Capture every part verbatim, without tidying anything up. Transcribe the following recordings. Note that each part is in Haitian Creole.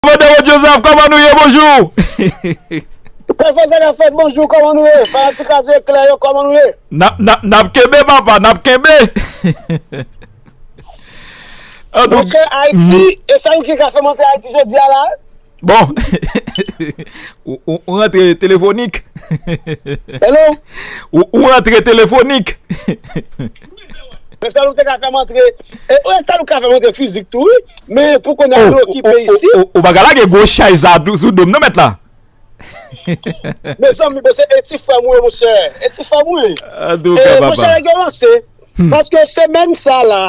Kòmandan Rod Joseph, kòman nou ye? Bonjou. Pè Fozè Nafèt, bonjou, kòman nou ye? Fanatik Radyo Eklè yo, kòman nou ye? N ap, n ap, n ap kenbe, papa, n ap kenbe. An tou Monchè, Ayiti, e sa nou ki ka fè monte Ayiti jodi a la? Bon. Ou, ou, ou rantre telefonik. Hello? Ou, ou rantre telefonik. Men sa nou te ka fè montre, e, e sa nou ka fè montre fizik tou, wi. Men pou kounye a, nou okipe isi. Ou pa ka lage gwo chay sa sou do m, non, mèt la. Mezanmi, bon, se e ti frè m wi, monchè. E ti frè m wi. An tou ka, papa. Monchè, nèg yo ranse. Paske semèn sa la,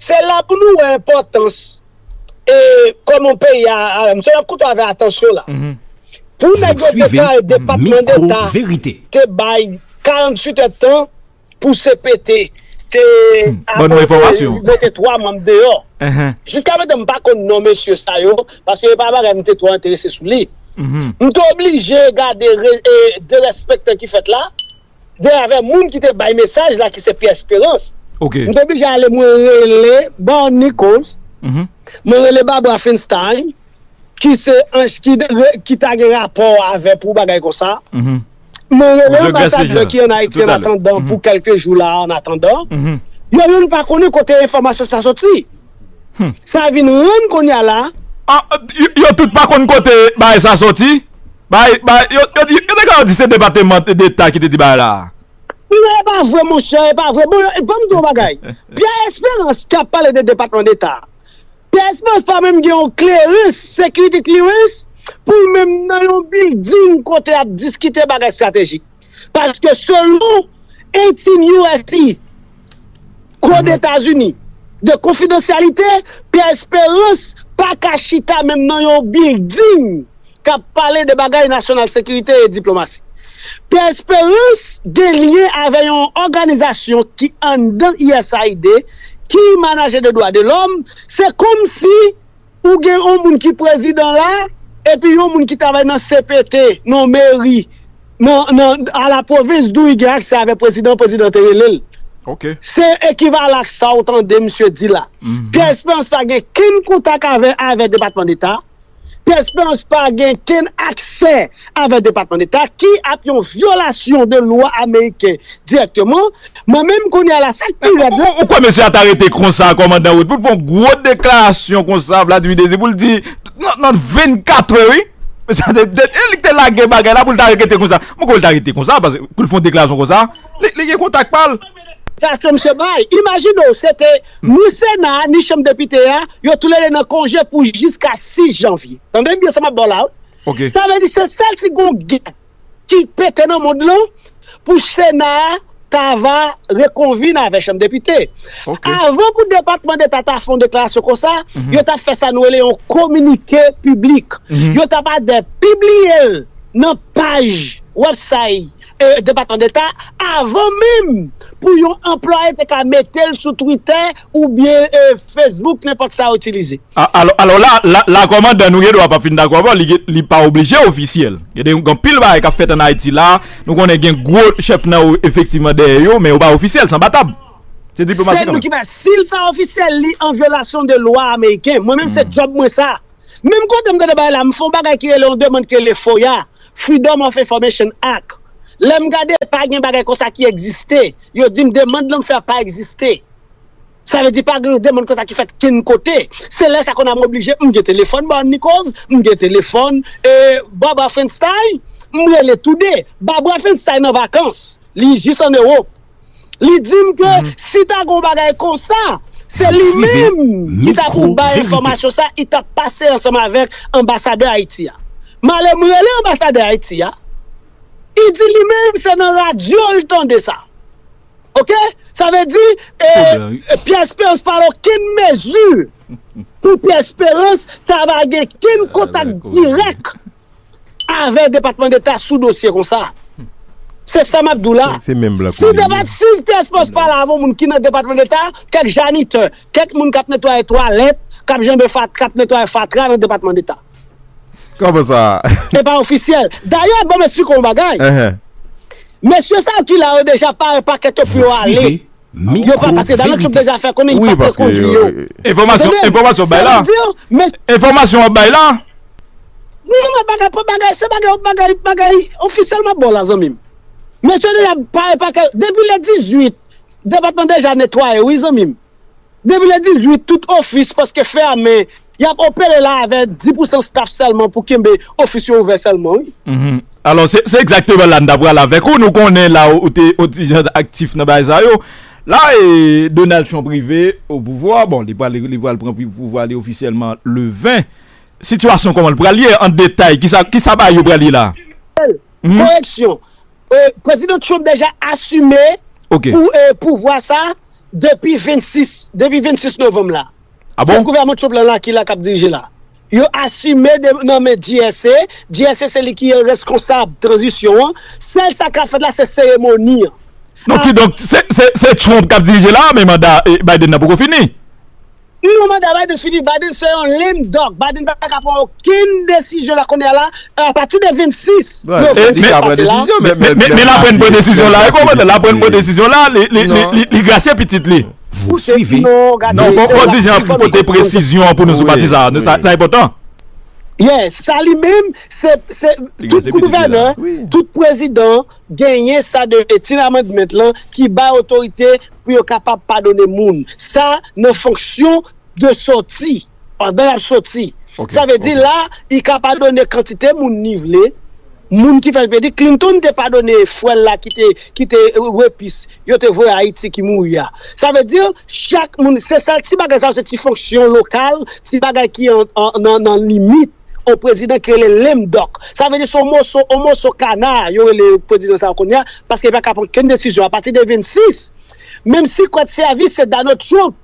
se la pou nou wè enpòtans e kòman peyi a, a, misye ap koute avè atansyon la. Pou nèg yo deklare Depatman Deta te bay karanntuit èdtan pou C P T te apwouve mete twa manm deyò. Jiskaprezan, m pa konn non mesye sa yo, paske e pa bagay m te twò enterese sou li. M te oblije gade re- e, derespektan ki fèt la, de avè moun ki te bay mesaj la, ki se Pyè Esperans. M te oblije ale, mwen rele Bon Nichols, mwen rele Barbara Feinstein, ki se anj ki, ki ta gen rapò avè pou bagay konsa. Mwen rele anbasadè ki ann Ayiti annatandan pou kèlke jou la, annatandan. Yo menm pa konnen kote enfòmasyon sa soti. Sa vin rann kounye a la. Yo, yo tout pa konn kote bagay sa soti. Bagay, bagay, yo, yo di, yo te ka di se Depatman Deta ki te di bagay la. Non, e pa vre, monchè, e pa vre. Bon, ban m di w yon bagay. Pyè Esperans k ap pale de Depatman Deta. Pyè Esperans pa menm gen yon klerans, security clearance, pou l menm nan yon bilding kote y ap diskite bagay estratejik. Paske selon eighteen U S C, Kòd Etazini de konfidansyalite, Pyè Esperans pa ka chita menm nan yon bilding k ap pale de bagay nasyonal sekirite e diplomasi. Pyè Esperans gen lyen avè yon òganizasyon ki anndan U S A I D ki manaje de dwa de lòm. Se kòmsi ou gen yon moun ki prezidan la, epi yon moun ki travay nan C P T, nan meri, nan, nan, a la pwovens, di w li gen aksè avè prezidan, prezidan te rele l. Se ekivalan ak sa w tande misye di la. Pyè Esperans pa gen kenn kontak avè, avè Depatman Deta. Pyè Esperans pa gen kenn aksè avè Depatman Deta, ki ap yon vyolasyon de lwa ameriken dirèkteman. Mwen menm kounye a la, sa k pi rèd la. Ou, ou kwè mesye a ta rete konsa, kòmandan Rod, pou l fè yon gwo deklarasyon konsa, Vladimir Désir, pou l di, nan, nan vennkat è, wi. Mesye a te, te, e li k te lage bagay la, pou l ta rete konsa. Mwen kwè l ta rete konsa, paske pou l fè yon deklarasyon konsa, li, li gen kontak pa l. Sa se misye bay. Imajine w, se te ni Sena a, ni Chanm Depite a, yo toulède nan konje pou jiska sis janvye. Tande byen sa m ap ba w la, wi. Sa vle di se sèl si gon gè ki pete nan mond lan pou Sena a ta va rekonvin avè Chanm Depite. Avan pou Depatman Deta ta fè yon deklarasyon konsa, yo t ap fè sa nou rele yon kominike piblik. Yo t ap adè pibliye l nan paj website, e, Depatman Deta avan menm pou yon anplwaye te ka mete l sou Twitter oubyen, e, Facebook, nenpòt sa yo itilize. A, alò, alò la, la, la, kòmandan, nou gen dwa pa fin dakò avè w, li, li pa oblije ofisyèl. Gen de, gen anpil bagay k ap fèt ann Ayiti la, nou konnen gen gwo chèf nan yo efektivman dèyè yo, men yo pa ofisyèl, se anba tab. Se diplomasi kanmenm. Se nou ki fè, si l pa ofisyèl, li an vyolasyon de lwa ameriken. Mwen menm, se djòb mwen sa. Menm kote m tande bagay la, m fè yon bagay ki rele yon demann ki rele foya, Freedom of Information Act. Lè m gade, pa gen bagay konsa ki egziste. Yo di m demann lan m fè a pa egziste. Sa vle di pa gen demann konsa ki fèt kenn kote. Se lè sa konn a m oblije, m gen telefòn Bon Nichols, m gen telefòn, e, Barbara Feinstein, m rele toude. Barbara Feinstein nan vakans, li jis ann Ewòp. Li di m ke si ta gen yon bagay konsa, se li menm ki ta pou bay enfòmasyon sa, li t ap pase ansanm avèk anbasadè Ayiti a. M ale m rele anbasadè Ayiti a, li di li menm se nan radyo l tande sa. Oke? Sa vle di, e, Pyè Esperans pa okenn mezi pou Pyè Esperans ta va gen kenn kontak dirèk avè Depatman Deta sou dosye konsa. Se sa m ap di w la. Si depat, si Pyè Esperans pale avè yon moun ki nan Depatman Deta, kèk janitè, kèk moun k ap netwaye twalèt, k ap janbe fat-, k ap netwaye fatra nan Depatman Deta. Kòman sa? Se pa ofisyèl. Dayè, ban m esplike w yon bagay. Mesye sa yo ki la yo deja pare pakèt yo pou yo ale. Yo pa, paske Donald Trump deja fè konnen li pa pral kondui yo. Enfòmasyon, enfòmasyon bay la. Enfòmasyon w ap bay la. Non, men bagay, bagay, se bagay, bagay, bagay ofisyèl m ap ba w la, zanmi m. Mesye deja pare pakèt, depi le dizuit, depatman deja netwaye, wi, zanmi m. Depi le dizuit, tout ofis prèske fèmen. Y ap opere la avèk dis pousan staff sèlman pou kenbe ofis yo ouvè sèlman, wi. Mhm. Alò, se, se egzakteman la n ta pral avèk ou. Nou konnen la ou, ou te yon ti jan aktif nan bagay sa yo. La, e, Donald Trump rive o pouvwa. Bon, li pral, li pral pran pouvwa li ofisyèlman le ven. Sitiyasyon kòman l pral ye an detay? Kisa, kisa bagay yo pral ye la? Mhm. Koreksyon. E, Prezidan Trump deja asime Ok. pou, e, pouvwa sa depi vennsis, depi vennsis novanm la. Ah Se bon? gouvènman Trump lan la ki la k ap dirije la. Yo asime de, nan men G S A. G S A se li ki reskonsab tranzisyon an. Sèl sa k ap fèt la, se seremoni an. Non, Ah. kidonk, se, se, se Trump k ap dirije la, men manda, e, Biden nan poko fini. Non, manda Biden fini. Biden se yon lame duck. Biden pa ka pran okenn desizyon la kounye a la. Apati de vennsis Right. novanm E, ki men, pral pase la. desizyon, men, men, men, men, men la pran desizyon la. E kòman la pran desizyon la? Li, li, li, Non. li, li grasye pitit li. Vous suivez Non, fò, fò Dirijan pote presizyon pou nou sou pati sa. Nou, sa, sa enpòtan. Yes, sa li menm, se, se Li tout gen se pitit li la. gouvènè, Wi. tout prezidan genyen sa de eighteen Amendment lan ki bay otorite pou yo kapab padone moun. Sa nan fonksyon de soti, pandan y ap soti. Ok, Sa vle di ok. la, li ka padone kantite moun li vle. Moun ki fè l pedi, Clinton te padone frè l la ki te, ki te repis, yo te voye Ayiti ki mouri a. Sa vle di, chak moun, se sa, ti bagay sa, se ti fonksyon lokal, ti bagay ki an, an, nan, nan limit, yon prezidan ki rele lame duck. Sa vle di, se yon moso, yon moso kana, yo rele prezidan sa kounye a, paske li pa ka pran kenn desizyon. Apati de vennsis, menm si kwèt sèvis se Donald Trump,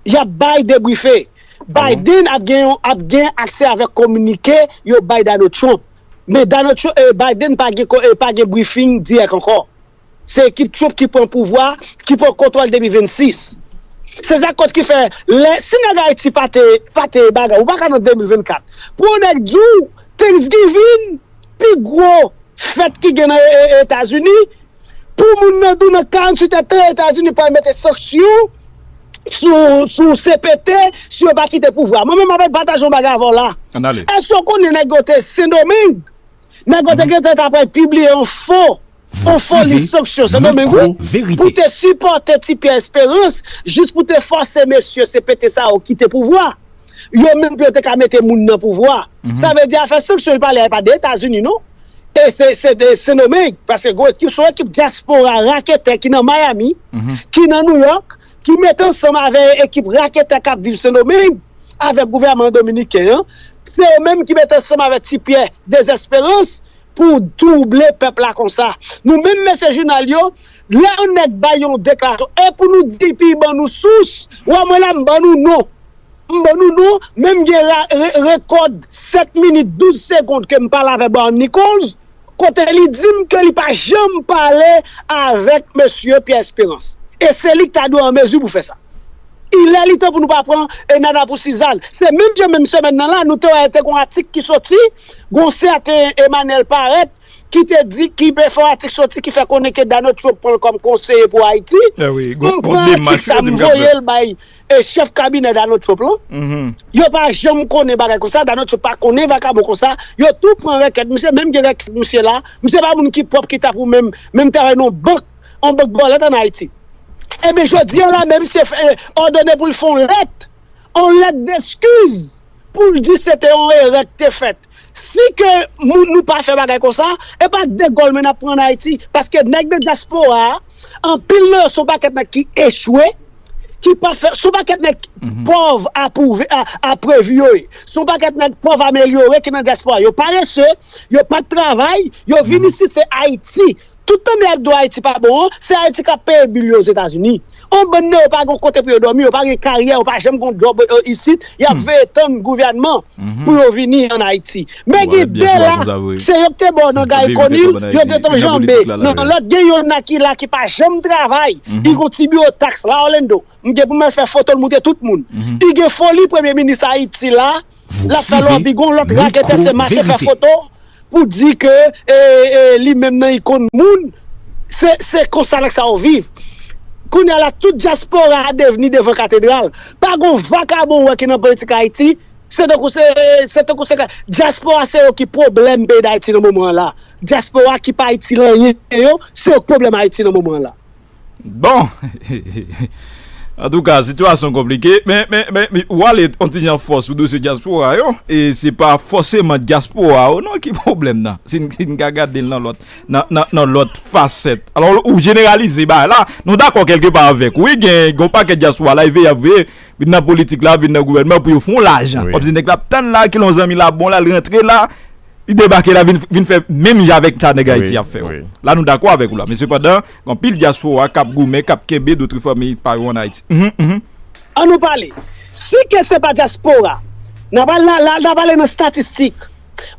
y ap bay debrife. Ah bon? Biden ap gen, yon- ap gen aksè avèk kominike yo bay Donald Trump. Men Donald Trump, e, Biden pa gen, ko- e, pa gen briefing dirèk ankò. Se ekip Trump ki pran pouvwa, ki pran kontwòl depi vennsis. Se sa kot ki fè, lè, si nèg Ayiti pa te, pa te bagay, ou pa ka nan de mil vennkat. Pou yon nèg di w, Thanksgiving, pi gwo fèt ki gen nan e, e, Etazini, pou moun nan di w nan karanntuit è tan, Etazini pral mete sanksyon sou, sou C P T si yo pa kite pouvwa. Mwen menm, m ap pataje yon bagay avè w la. Ann ale. Èske w konnen nèg yo te Sendomeng? Nèg yo te gentan ta pral pibliye yon fo, yon fo lis sanksyon Sendomeng, wi, pou te sipòte Ti Pierre Espérance, jis pou te fòse mesye C P T sa yo kite pouvwa. Yo menm pou yo te ka mete moun nan pouvwa. Sa vle di afè sanksyon li pale a, e pa de Etazini, non. E se, se de Sendomeng, paske gwo ekip, se yon ekip dyaspora raketè ki nan Miami, ki nan New York, ki mete ansanm avè ekip raketè k ap viv Sendomeng, avèk gouvènman dominiken an. Se yo menm ki mete ansanm avèk Ti Pyè Dezesperans pou twouble pèp la konsa. Nou menm mesye jounal yo, lè yon nèg bay yon deklarasyon, e pou nou di epi ban nou sous, wè mwen la m ban nou non. M ban nou non, men m gen ra- re- rekòd sèt minit douz segond ke m pale avè Brian Nichols, kote li di m ke li pa janm pale avèk mesye Pierre Espérance. E se li ki ta dwe an mezi pou fè sa. Il est li tan pou nou pa pran e nana pou sizal. Se menm jan menm semèn nan la, nou te wè te gon atik ki soti, gon sèten Emmanuel Parèt ki te di, ki te fè yon atik soti ki fè konnen ke Donald Trump pran l kòm konseye pou Ayiti. M pran atik sa, m voye l bay e chèf kabinè Donald Trump lan. Yo pa janm konnen bagay konsa, Donald Trump pa konnen vakabon konsa. Yo tou pran rèkèt misye, menm gen rèkèt misye la. Misye pa moun ki pwòp ki ta pou menm, menm travay nan yon bank, yon bank bòlèt ann Ayiti. Ebyen, jodi a la, menm misye fè, òdone pou l fè yon lèt, yon lèt deskiz, pou l di se te yon erè k te fèt. Si ke moun nou pa fè bagay konsa, e pa degòlmen n ap pran ann Ayiti. Paske nèg nan dyaspora a, anpil nan yo se yon pakèt nèg ki echwe, ki pa fè, se yon pakèt nèg pòv apwouve, a, aprevi yo ye. Se yon pakèt nèg pòv amelyore ki nan dyaspora. Yo parese, yo pa t travay, yo vin isit, se Ayiti. Tout tande y ap di w Ayiti pa bon an, se Ayiti k ap peye bil yo Ozetazini. On bann nan yo pa gen kote pou yo dòmi, yo pa gen karyè, yo pa janm gen djòb, e, isit, y ap veye tann gouvènman pou yo vini ann Ayiti. Men gen de la, se yo k te ba w nan Gary Conille, yo te t anjanbe. Nan lòt, gen yonn la ki la ki pa janm travay. Li gon ti biwo taks la, Orlando. M gen pou m al fè foto l montre tout moun. Li gen foli premye minis Ayiti la, l ap fè lòbi, gon lòt raketè se mache fè foto pou di ke, e, e, li menm nan ikòn moun, se, se konsa nèg sa yo viv. Kounye a la, tout dyaspora a devni devan katedral. Pa gon vakabon ou wè ki nan politik Ayiti, Se tankou se, se tankou se ka, dyaspora se yo ki pwoblèm peyi Dayiti nan moman an la. Dyaspora ki pa itil anyen yo, se yo k pwoblèm Ayiti nan moman an la. Bon, antouka, sitiyasyon konplike, men, men, men, men ou ale yon ti jan fò sou dosye dyaspora yo, e se pa fòseman dyaspora yo non ki pwoblèm nan. Si n, si n ka gade l nan lòt, nan, nan, nan lòt fasèt. Alò, ou jeneralize bagay la, nou dakò kèlkepa avèk ou. Wi, gen, gen yon pakèt dyaspora la, e veye ap veye, vin nan politik la, vin nan gouvènman pou yo fè yon lajan. Wi. Kòmsi nèg la ap tann la, kilè yon zanmi la bon la, l rantre la, li debake la, vin, vin fè menm jan avèk sa nèg Ayiti ap fè yo. Wi. La, nou dakò avèk ou la. Men sepandan, gen anpil dyaspora k ap goumen, k ap kenbe dotri fanmi pa yo ann Ayiti. Mhm, mhm. An nou pale. Si ke se pa dyaspora, n a pale, la, la, n a pale nan statistik.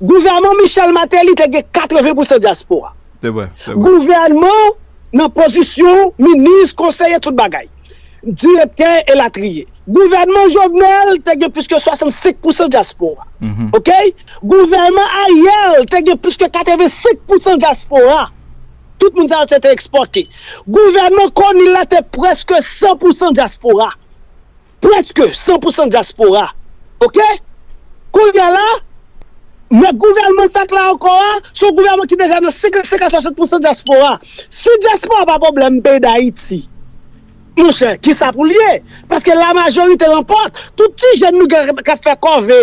Gouvènman Michel Martelly te gen katreven pousan dyaspora. Se vre, se vre. Gouvènman nan pozisyon minis, konseye, tout bagay. Direktè elatriye. Gouvènman Jovenel te gen plis ke swasannsenk pousan dyaspora. Mhm. Oke? Gouvènman Ariel te gen plis ke katrevensenk pousan dyaspora. Tout moun sa yo te, te ekspòte. Gouvènman Conille la te prèske san pousan dyaspora. Prèske san pousan dyaspora. Oke? Kounye a la, men gouvènman sa k la ankò a, se yon gouvènman ki deja nan senkannsenk a swasant pousan dyaspora. Si dyaspora pa pwoblèm peyi Dayiti, monchè, kisa pou l ye? Paske la majorite ranpòt, tout ti jèn nou gen k ap fè kòve,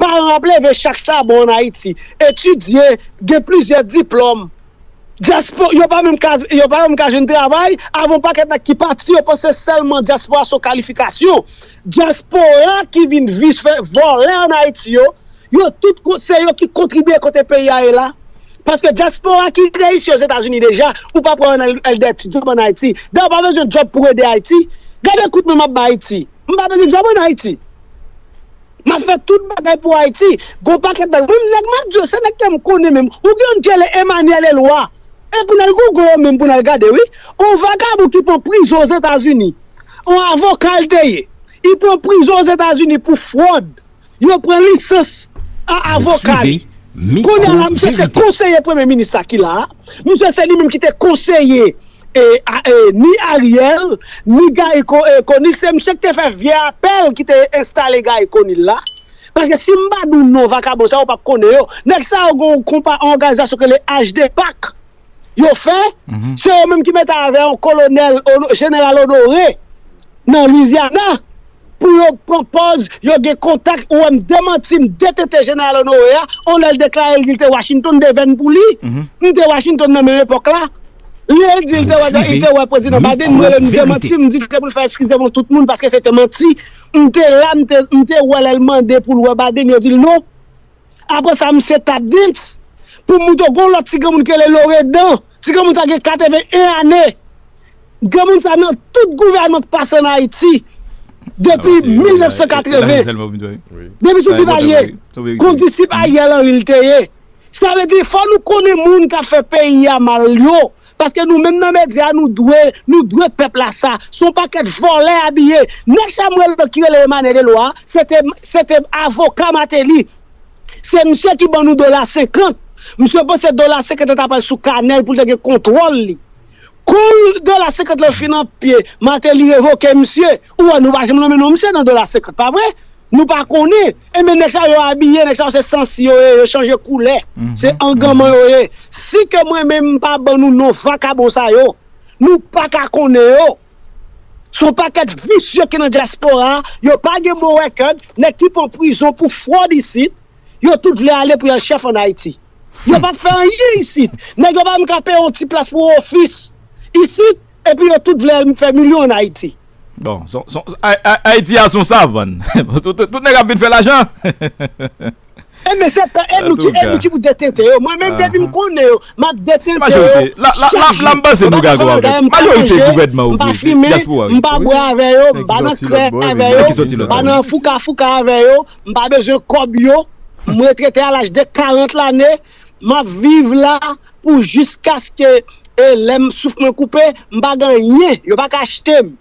paran ap leve chak sabon ann Ayiti, etidye, gen plizyè diplòm. Dyaspo-, yo pa menm ka, yo pa menm ka jwenn travay, avè yon pakèt nèg ki pati, yo panse sèlman dyaspora se yon kalifikasyon. Dyaspora ki vin vis fè vòlè ann Ayiti yo, yo tout ko-, se yo ki kontribye kote peyi a ye la. Paske dyaspora ki reyisi Ozetazini deja, ou pa pran al, al dèyè ti djòb ann Ayiti. Dayè, ou pa bezwen djòb pou ede Ayiti. Gade kout men m ap bay Ayiti. M pa bezwen djòb ann Ayiti. M ap fè tout bagay pou Ayiti. Gon pakèt bagay. Menm nèg m ap di yo, se nèg ke m konnen menm. Ou gen youn ki rele Emmanuel Eloi. E pou n al google yo menm pou n al gade, wi. On vagabon ki pran prizon Ozetazini. On avoka l te ye. Li pran prizon Ozetazini pou fwòd. Yo pran lisans a avoka li. Kounye a la, misye se konseye premye minis sa ki la a. Misye se li menm ki te konseye e, a, e, ni Ariel, ni Gary Co-, e, Conille, se misye ki te fè vye apèl ki te enstale Gary Conille la. Paske si m pa di w non vakabon sa, ou p ap konnen yo. Nèg sa yo gen yon konpa, yon òganizasyon ki rele H D pac. Yo fè, se yo menm ki mete avè yon kolonèl, Ono-, jeneral Onore, nan Louisiana, pou yo pran pòz, yo gen kontak, ou wè m demanti, m detente jeneral Onore a, on lè l deklare l di l te Washington, m te vè n pou li, m te Washington nan menm epòk la. Lè l di l te wè, li te wè prezidan Biden, m rele m demanti, m di l se pou l fè eskize pou tout moun paske se te manti. M te la, m te, m te wè lè l mande pou l wè Biden, yo di l non. Apre sa, misye tap dance pou m montre w gon lòt ti granmoun ki rele Loredan. Ti granmoun sa gen katreven en ane. Granmoun sa nan tout gouvènman k pase ann Ayiti depi mil nèf san katreven. Depi sou Divalye, kondisip Ariel Henry l te ye. Sa vle di, fò nou konnen moun k ap fè peyi a mal yo. Paske nou menm nan medya, nou dwe, nou dwe pèp la sa. Se yon pakèt vòlè abiye. Nèg Samuel ki rele Emmanuel Eloi, se te, se te avoka Martelly. Se misye ki ban nou dola senkant. Misye panse dola senkant lan ta pral sou kanèl pou l te gen kontwòl li. Kou dola senkant lan fin an pye, Martelly revoke misye. Ou wè, nou pa janm nonmen non misye nan dola senkant, pa vre? Nou pa konnen. Ebyen, nèg sa yo abiye, nèg sa yo se sansi yo ye, yo chanje koulè. Se anganman yo ye. Si ke mwen menm m pa ban nou non vakabon sa yo, nou pa ka konnen yo. Se yon pakèt visye ki nan dyaspora a, yo pa gen bon rèkòd, nèg ki pran prizon pou fwòd isit, yo tout vle ale pou y al chèf ann Ayiti. Yo p ap fè anyen isit. Nèg yo pa menm ka peye yon ti plas pou ofis isit, epi yo tout vle al fè milyon ann Ayiti. Bon, son, son, Ay-, Ay-, Ayiti a se yon savann. Tout, tout, tout nèg ap vin fè lajan. E men se pa, e nou ki, e nou ki pou detente yo. Mwen menm depi m konnen yo, m ap detente yo. Majorite, la, la, la, la m panse nou dakò avèk. Majorite gouvènman yo vre, se dyaspora yo. M pa bwè avè yo, m pa nan krè avè yo, m pa nan fouka fouka avè yo, m pa bezwen kòb yo. M retrete a laj de karant lane, m ap viv la pou jiskaske, e, lè m souf mwen koupe, m pa gen anyen, yo pa ka achte m.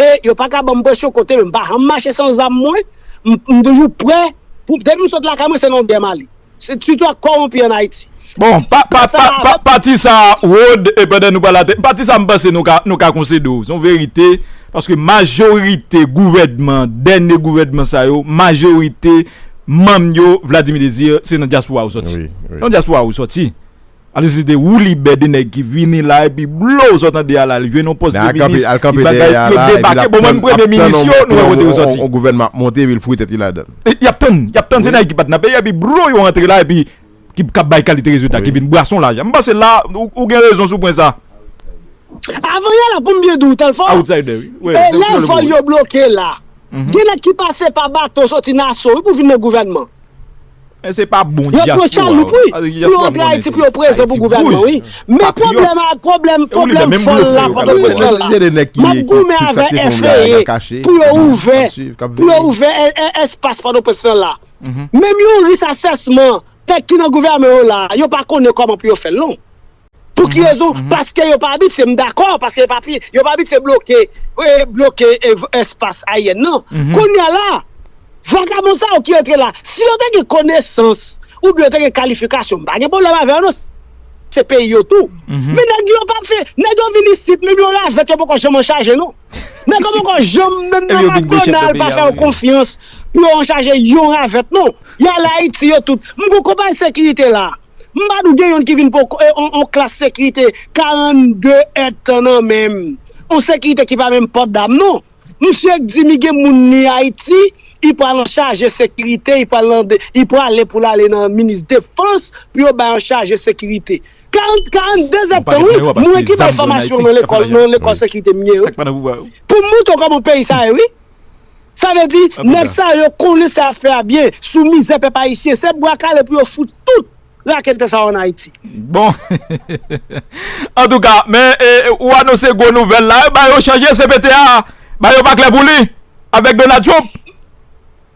E yo pa ka ban m presyon kote men m pa janm mache san zam mwen. M, m toujou prè. Pou, depi m sot lakay mwen, se nan yon byè m ale. Se sitou ak kòwonpi ann Ayiti. Bon, pa, pa, pa, pa, pati sa, Rod, e pandan nou pale atè, pati sa m panse nou ka, nou ka konsede w. Se yon verite, paske majorite gouvènman, dènye gouvènman sa yo, majorite manm yo, Vladimir Désir, se nan dyaspora yo sòti. Se nan dyaspora yo sòti. Alò, se de woulibè de nèg ki vini la, epi blo, sa w tande a la, li jwenn yon pòs de minis, li bagay, yo debake. Bon, menm premye minis yo, nou wè kote yo sòti. On gouvènman ap monte, epi l foure tèt li ladan. Y ap tann, y ap tann, se nèg ki pa t nan peyi a, epi blo, yo antre la, epi ki, k ap bay kalite rezilta, ki vin brase yon lajan. M panse la, ou, ou gen rezon sou pwen sa. Avan yè la, pou m byen di w, Telfò, e lè vòl yo bloke la, gen nèg ki pase pa bato soti Naso, wi, pou vin nan gouvènman. Men se pa bon dyaspora yo. Yo pran chaloup, wi, pou yo antre Ayiti, pou yo prezan pou gouvènman, wi. Men pwoblèm a, pwoblèm, pwoblèm vòl la, Pòtoprens lan la, m ap goumen avè F A A pou yo ouvè, pou yo ouvè e, e, espas Pòtoprens lan la. Menm yon risk asèsman, nèg ki nan gouvènman yo la, yo pa konnen kòman pou yo fè l, non. Pou ki rezon? Paske yo pa abitye, m dakò, paske yo pa pi, yo pa abitye bloke, e, bloke, e, espas aeryèn nan. Kounye a la, vagabon sa yo ki antre la, si yo te gen konesans, oubyen yo te gen kalifikasyon, m pa gen pwoblèm avè yo, non. Se peyi yo tou. Men nèg yo pa fè, nèg yo vin isit, menm yon ravèt yo poko janm anchaje, non. Nèg yo poko janm, menm nan McDonald, pa fè yo konfyans pou yo anchaje yon ravèt, non. Y al Ayiti, yo tout. M gon konpayi sekirite la. M pa di w gen youn ki vin poko, e, on, on klas sekirite karannde èdtan nan men m. On sekirite ki pa menm pòt dam, non. Misye di m li gen moun li Ayiti, li pral anchaje sekirite, li pral nan de, li prale pou l ale nan minis defans pou yo bay anchaje sekirite. Karant, karannde èdtan, wi, mwen ki bay fòmasyon nan lekòl, nan lekòl sekirite m ye, wi. Pou m montre w kòman peyi sa ye, wi. Sa vle di, nèg sa yo konnen sa y ap fè a byen, sou mizè pèp ayisyen, se bwa kale pou yo fout tout raketè sa yo ann Ayiti. Bon. Antouka, men, e, ou anonse gwo nouvèl la, e, ba yo chanje C P T a, ba yo pa klè pou li, avèk Donald Trump.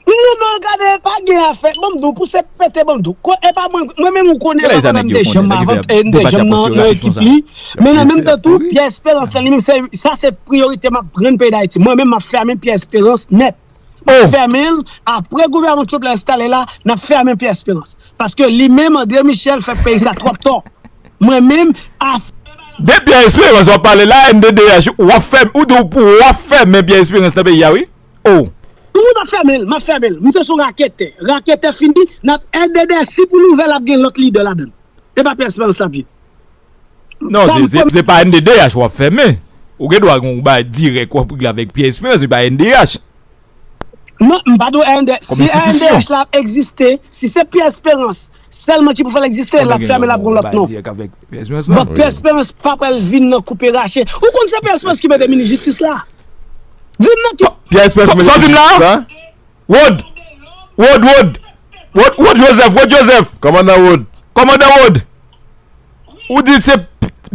Non, non, gade, pa gen afè, ban m di w, pou C P T, ban m di w, e pa mwen, mwen menm ou konnen, m pa konn M D J m avan, M D J m nan, nan ekip li, men an menm tan tou, Pierre Espérance li menm, se, sa se priyorite m ap rann peyi Dayiti. Mwen menm, m ap fèmen Pierre Espérance nèt. M ap fèmen l, apre gouvènman Trump la enstale la, n ap fèmen Pierre Espérance. Paske li menm, André Michel, fè peyi sa twòp tò. Mwen menm, a. De Pierre Espérance w ap pale la, M D D H, w ap fè, ou di w pou w ap fèmen Pierre Espérance nan peyi a, wi. Oh. Wi, m ap fèmen l, m ap fèmen l. M te se yon raketè. Raketè fini, nan M D D H, si pou l ouvè, l ap gen lòt lidè ladan l. E pa Pierre Espérance l ap ye. Non, se, se, se pa M D D H w ap fèmen. Ou gen dwa gen yon bagay dirèk w ap regle avèk Pierre Espérance, se pa M D H. Non, m pa di w M D H. Si M D H la ap egziste, si se Pierre Espérance sèlman ki pou fè l egziste, l ap fèmen, l ap gen lòt non. Bon, Pierre Espérance pa pral vin nan koupe rache. Ou konn se Pierre Espérance ki mete minis jistis la? Di m nan ki. Pierre Espérance mete minis jistis la? Rod! Rod, Rod! Rod, Rod Joseph, Rod Joseph! Kòmandan Rod! Kòmandan Rod! Ou di se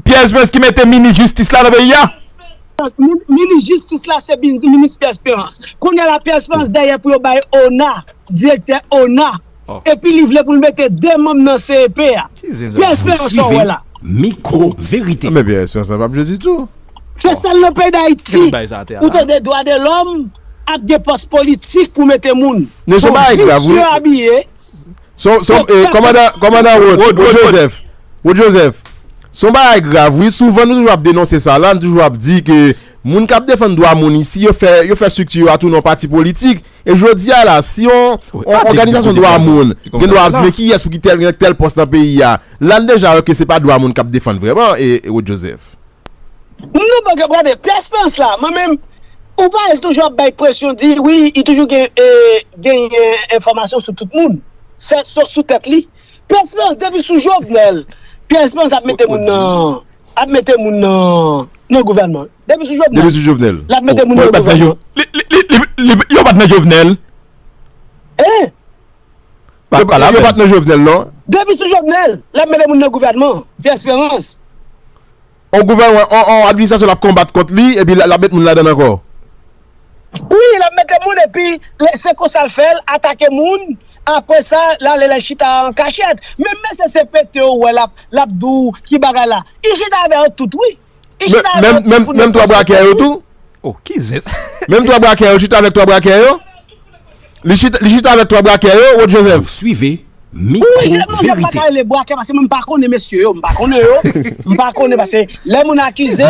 Pierre Espérance ki mete minis jistis la nan peyi a? Min-, minis jistis la se bin-, minis Pierre Espérance. Kounye a la Pierre Espérance dèyè pou yo bay ona, direktè ona. Epi li vle pou l mete de manm nan C E P a. Pierre Espérance sa w wè la. Mikwo Verite. Men Pierre Espérance sa p ap jwe ditou. Se sèl nan peyi Dayiti ou tande dwa de lòm ap gen pòs politik pou mete moun. Bon, misye abiye. Son, son, eh, kòmandan, kòmandan Rod, Rod Joseph. Rod Joseph. Son bagay grav, wi. Souvan, nou toujou ap denonse sa la, nou toujou ap di ke moun k ap defann dwa moun isi, yo fè, yo fè estrikti yo a tounen yon pati politik. E jodi a la, si yon, yon òganizasyon dwa moun gen dwa ap di, men kiyès pou ki tèl, tèl pòs nan peyi a, la, n deja wè ke se pa dwa moun k ap defann vrèman, e, e Rod Joseph. Non, bon, gade, Pierre Espérance la, mwen menm, ou pa wè l toujou ap bay presyon, di, wi, li toujou gen, e, genyen enfòmasyon sou tout moun. Se, sof sou tèt li. Pierre Espérance, depi sou Jovenel, Pierre Espérance ap mete moun nan, ap mete moun nan, nan gouvènman. Depi sou Jovenel. Depi sou Jovenel. L ap mete moun nan gouvènman. Li, li, li, li, li, yo pa t nan Jovenel. Hein? Yo pa t nan Jovenel, non? Depi sou Jovenel, l ap mete moun nan gouvènman. Pierre Espérance. On gouvènman, on, on administrasyon l ap konbat kont li, epi l, l ap met moun ladan l ankò. Wi, l ap mete moun, epi l, se konsa l fè, l atake moun, apre sa, l ale l chita an kachèt. Menm mesye C P T ou wè l ap, l ap di w ki bagay la. Li chita avè yo tout, wi. Li chita avè yo tout pou negosye. Menm, menm, menm twa brakè yo tou? Oh, ki zen. Menm twa brakè yo, chita avèk twa brakè yo? Li chita, li chita avèk twa brakè yo, Rod Joseph. Vous suivez Mikwo Verite. Wi, se, non, se pa ka rele brakè, paske mwen m pa konnen mesye yo, m pa konnen yo. M pa konnen, paske lè moun akize,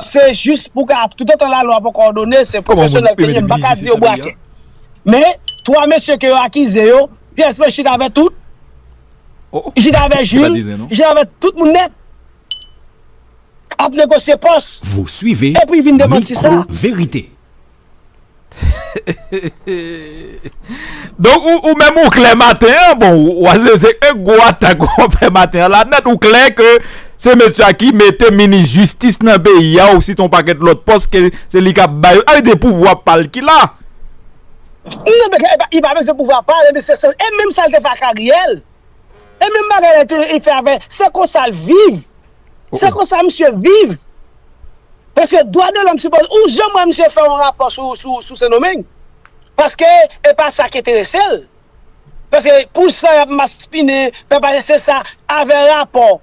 se jis pou ka, toutotan lalwa poko òdone, se pwofesyonèl ke l ye, m pa ka di yo brakè. Men, twa mesye ke yo akize yo, Pierre Esperance chita avè tout. Oh, Chita avè li pa Gilles. di zen non. Chita avè tout moun nèt. Ap negosye pòs. Vous suivez Epi vin demanti sa. Micro Vérité. Donk ou, ou menm ou klè maten an, bon, ou se se e gwo atak ou fè maten an la nèt, ou klè ke se mesye a ki mete minis jistis nan peyi a, osi ton pakèt lòt pòs ke se li k ap bay yo. Sa vle di pouvwa pa l ki la. Non, men e pa bezwen pouvwa pa l, men se e menm sa l te fè ak Ariel. E menm bagay la te e fè avè, se konsa l viv. Se konsa misye viv. Paske dwa de lòm sipoze, ou janm wè misye fè yon rapò sou, sou, sou Sendomeng. Paske e pa sa ki enterese l. Paske pou sa y ap maspinen, pèp ayisyen se sa, avè rapò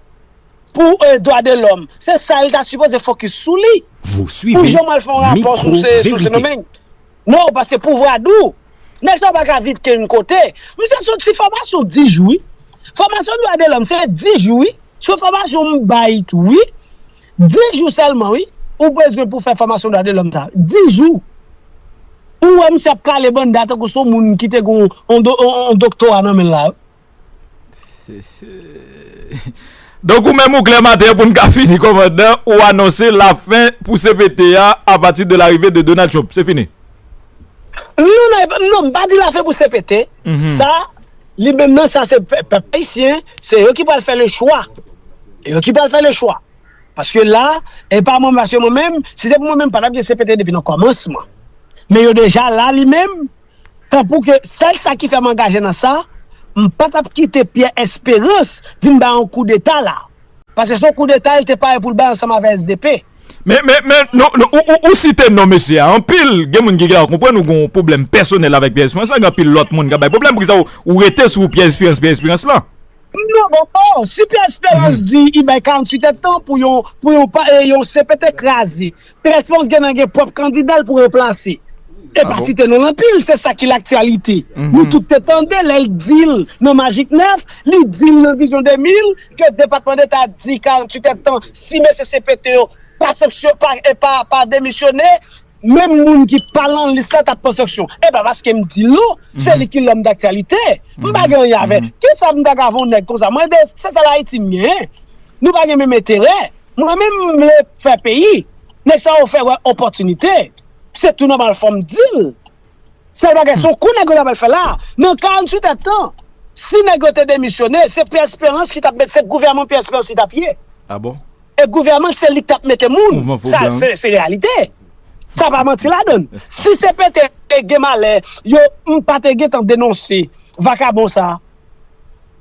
pou e, dwa de lòm. Se sa l ta sipoze fokis sou li. Vous Ou suivez janm al fè yon rapò Micro sou se sou Vérité. Sendomeng. Non, paske pouvwa dou. Nèg sa pa ka viv kenn kote. Misye soti fòmasyon dis jou wi. Fòmasyon dwa de lòm se dis jou wi. Se fòmasyon m bay tou wi. Dis jou sèlman wi. Ou bezwen pou fè fòmasyon dwa de lòm sa. Dis jou. Ou wè misye ap kale banda tankou se yon moun ki te gen yon, yon, do- yon, yon doktora nan men l la. Donk ou menm ou klè maten an pou n ka fini kòmandan, ou anonse lafen pou C P T a apati de larive de Donald Trump. Se fini. Non, non, non, m pa di lafen pou C P T. Sa, li menm nan sa se pèp ayisyen, se yo ki pral fè le chwa. Yo ki pral fè le chwa. Paske la, e pa mwen, paske mwen menm, si se pou mwen menm, pa t ap gen C P T depi nan kòmansman. Men yo deja la li menm, tanpou ke sèl sa ki fè m angaje nan sa, m pa t ap kite Pierre Esperance vin bay yon koudeta la. Paske se yon koudeta l te pare pou l bay ansanm avè S D P. Men, men, men, nou, nou, ou, ou, ou site non mesye a. Anpil, gen moun ki la konprann ou gen yon pwoblèm pèsonèl avèk Pierre Esperance, gen anpil lòt moun k ap bay pwoblèm. Poukisa ou, ou rete sou Pierre Esperance, Pierre Esperance la? Non, bon, bon, si Pierre Esperance di li bay karanntuit èdtan pou yon, pou yon, pa- eh, yon C P T kraze, Pierre Esperance gen nan gen pwòp kandida l pou ranplase. E pa site non l anpil, se sa ki laktyalite. Nou tout te tande lè l di l nan Majik nèf, li di l nan Vizyon de mil, ke Depatman Deta di karanntuit èdtan, si mesye C P T yo pa sanksyon, pa, e pa, pa demisyone, menm moun ki pa lan lis la t ap pran sanksyon. E pa paske m di l non, se li ki lòm daktyalite. M pa gen anyen avè. Kisa m ta ka avè yon nèg konsa? Mwen de, se sèl Ayiti m genyen. Nou pa gen menm enterè. Mwen menm m vle fè peyi. Nèg sa yo fè wè opòtinite. Se tou nòmal fò m di l. Sèl bagay se yon kou nèg yo t ap al fè la. Nan karanntuit èdtan, si nèg yo te demisyone, se Pierre Esperance ki t ap met, se gouvènman Pierre Esperance ki t ap ye. Ah bon? E gouvènman se li k t ap mete moun. Mouvman fo Sa blan. Se se reyalite. Sa pa manti ladan. Si se pete te gen malè, yo m pa te gentan denonse vakabon sa.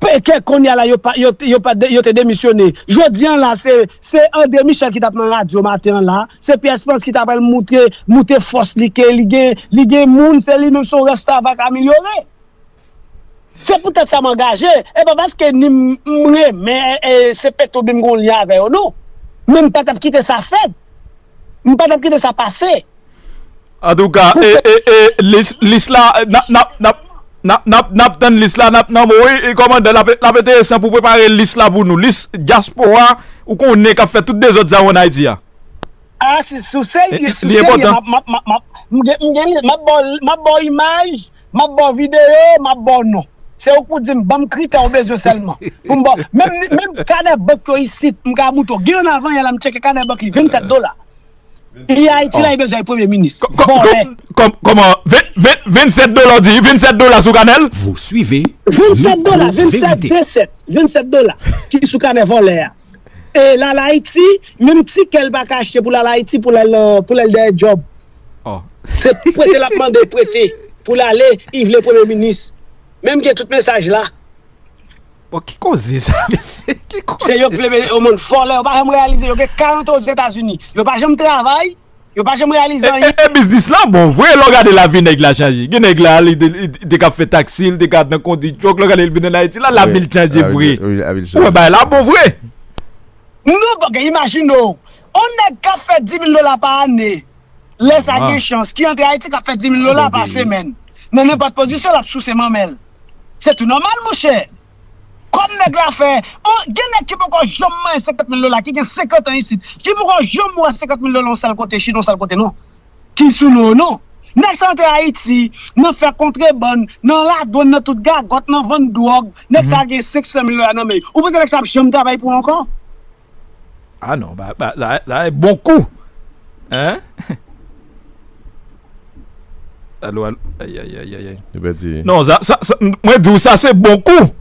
Pe- Ke kounye a la yo pa yo, yo pa de- yo te demisyone. Jodi an la se se André Michel ki t ap nan radyo maten an la. Se Pierre Esperance ki t ap al moute moute fòs li ke li gen li gen moun se li menm se yon restavak amelyore. Se poutèt sa m angaje. E pa paske ni m m renmen e, se peto byen m gon lyen avè yo non. Men m pa t ap kite sa fèt. M pa t ap kite sa pase. Antouka, e, e, e, lis, lis la, n ap, n ap, n ap, n ap, n ap, n ap tann lis la, n ap nan mo, wi, e, kòmandan, l ap, l ap enteresan pou prepare lis la pou nou. Lis dyaspora, ou konnen k ap fè tout dezòd sa yo ann Ayiti a. A, si, si w serye, Li, si w li serye, enpòtan. m ap, m ap, m ap, m ap, m gen, m gen, m ap ba w, m ap ba w imaj, m ap ba w videyo, m ap ba w non. Se ou k pou di m, ban m kritè w bezwen sèlman. Pou m ba w, menm, menm kanè bank yo isit, m ka montre w. Gen yon avan yè la, m tcheke kanè bank li, vennsèt dola. E Ayiti la, li bezwen premye minis. Kò- kò- Vòlè. kò- kòm- Kòman? Ven- ven- vennsèt dola, w di? Vennsèt dola sou kanè l? Vous suivez Vennsèt dola, Micro vennsèt, Vérité. vennsèt, vennsèt dola ki sou kanè vòlè a. E l al Ayiti, menm tikè l pa ka achte pou l al Ayiti pou l al, pou l al dèyè djòb. Oh. Se prete l ap mande prete pou l ale, li vle premye minis. Menm gen tout mesaj la. Bon, ki koze sa, mesye? Ki koze? Se yo k vle yo moun vòlè, yo pa janm reyalize, yo gen karant Ozetazini. Yo pa janm travay, yo pa janm reyalize E, anyen. e, e biznis la bon vre, lè w gade lavi nèg la chanje. Gen nèg la, li te, li te ka fè taksi, li te ka nan kondi twòk, lè w gade li vin ann Ayiti la, lavi l chanje vre. Ou wè, bagay la bon vre. Non, bon, gen, imajine w, yon nèg k ap fè dis mil dola pa ane, lè sa Ah. Gen chans, ki antre Ayiti k ap fè dis mil dola pa semèn, nan nenpòt pozisyon, l ap souse manmèl. Se tou nòmal, monchè. Kòm nèg la fè, oh, gen nèg ki poko janm manyen senkant mil dola, ki gen senkant an isit, ki poko janm wè senkant mil dola yon sèl kote, Chin, yon sèl kote, non. Ki sou non, non. Nèg sa antre Ayiti, nan fè kontrebann, nan ladwàn, nan tout gagòt, nan vann dwòg, nèg sa gen senk san mil dola nan men. Ou panse nèg sa ap janm travay pou ou ankò? Ah non, ba, ba, sa, sa e bon kou. Hein? Alo, alo. Ay, ay, ay, ay, ay. Li pèdi. Non, sa, sa, sa, mwen di w sa se bon kou.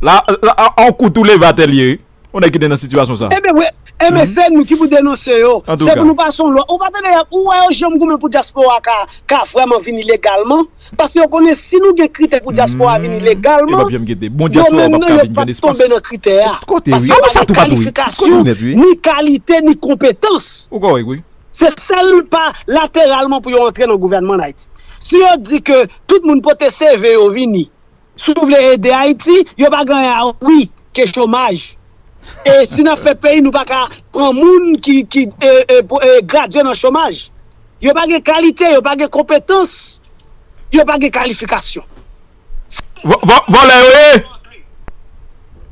La, la, an kou tou leve atè l ye. Ou nèg ki te nan sitiyasyon sa. Ebyen, wi. Ebyen, se nou ki pou denonse yo. Se pou nou pase yon lwa. Ou pa tande, ou wè yo janm goumen pou dyaspora ka, ka vrèman vini legalman? Paske yo konnen si nou gen kritè pou dyaspora vini legalman, yo menm nan yo p ap tonbe nan kritè a. Paske yo pa gen kalifikasyon, ni kalite, ni konpetans. Se sèl pa lateralman pou yo antre nan gouvènman Ayiti. Si yo di ke tout moun pote C V yo vini, si w vle ede Ayiti, yo pa gen anyen a wi ke chomaj. E si n ap fè peyi, nou pa ka pran moun ki, ki e, e, pou- e, gradye nan chomaj. Yo pa gen kalite, yo pa gen konpetans, yo pa gen kalifikasyon. Vò- vò- Vòlè yo ye.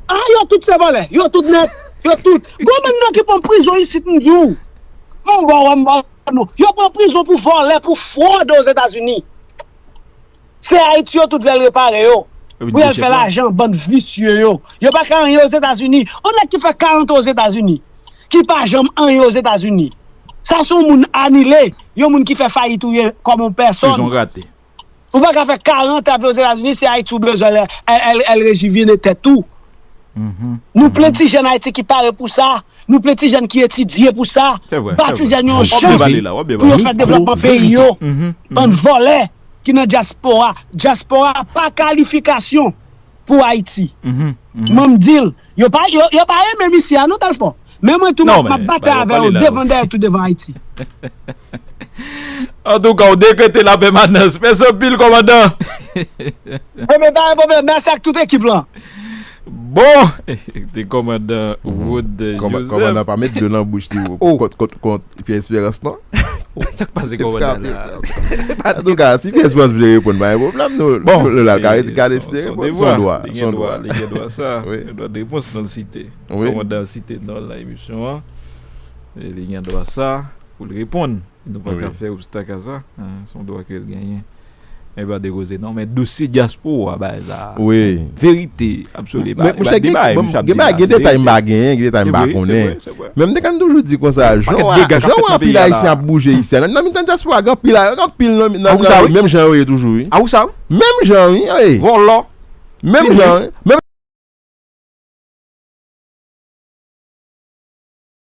Ah, yo tout se vòlè, yo tout nèt, yo tout. Gon bann nan ki pran prizon isit, m di w. M ba w, m ba w non. Yo pran prizon pou vòlè, pou fwòd Ozetazini. Se Ayiti yo tout vle al repare yo. Pou y al fè lajan, bann visye yo. Yo pa ka anyen Ozetazini. On nèg ki fè karant an Ozetazini, ki pa janm anyen Ozetazini. Sa se yon moun anile, yon moun ki fè fayit ou ye kòm yon pèsòn. Ou pa ka fè karant an ap viv Ozetazini, se Ayiti ou bezwen al, al, al, al rejivine tèt ou. Nou plen ti jèn Ayiti ki pare pou sa. Nou plen ti jèn ki etidye pou sa. Ba ti jèn yo yon chans pou yo fè devlòpman peyi yo. Bann vòlè ki nan dyaspora. Dyaspora pa kalifikasyon pou Ayiti. Mwen m di l, yo pa, yo, yo pa renmen misye a non, Telfò. Men mwen tou, m ap, m ap batay avè yo devan dèyè tou devan Ayiti. Antouka, ou dekrete lapèmanans. Mèsi anpil, kòmandan. Ebyen, pa gen pwoblèm. Mèsi ak tout ekip lan. Bon, te kòmandan Wood Joseph. Kòmandan pa met dlo nan bouch li kont, kont, kont Pierre Espérance, non? Sa k pase kòmandan la? Antouka, si Pierre Espérance vle reponn, pa gen pwoblèm, nou, nou la, l ka deside reponn. Se yon dwa, se yon dwa. Li gen dwa sa. Gen dwa de repons nan l site. Kòmandan site nan la emisyon an. E li gen dwa sa pou l reponn. Nou pa ka fè obstak a sa. Se yon dwa ke l genyen. Men pa dekoze non, men dosye dyaspora, bagay sa. Wi. Verite absoli. Men monchè, gen bagay m pa genyen, gen detay m pa konnen. Men m te konn toujou di konsa, jan w wè anpil Ayisyen ap bouje isi a, nan mitan dyaspora, gen anpil, gen anpil nan, nan, menm jan yo ye toujou, wi. Menm jan, wi. Vòlò. Menm jan, wi. Menm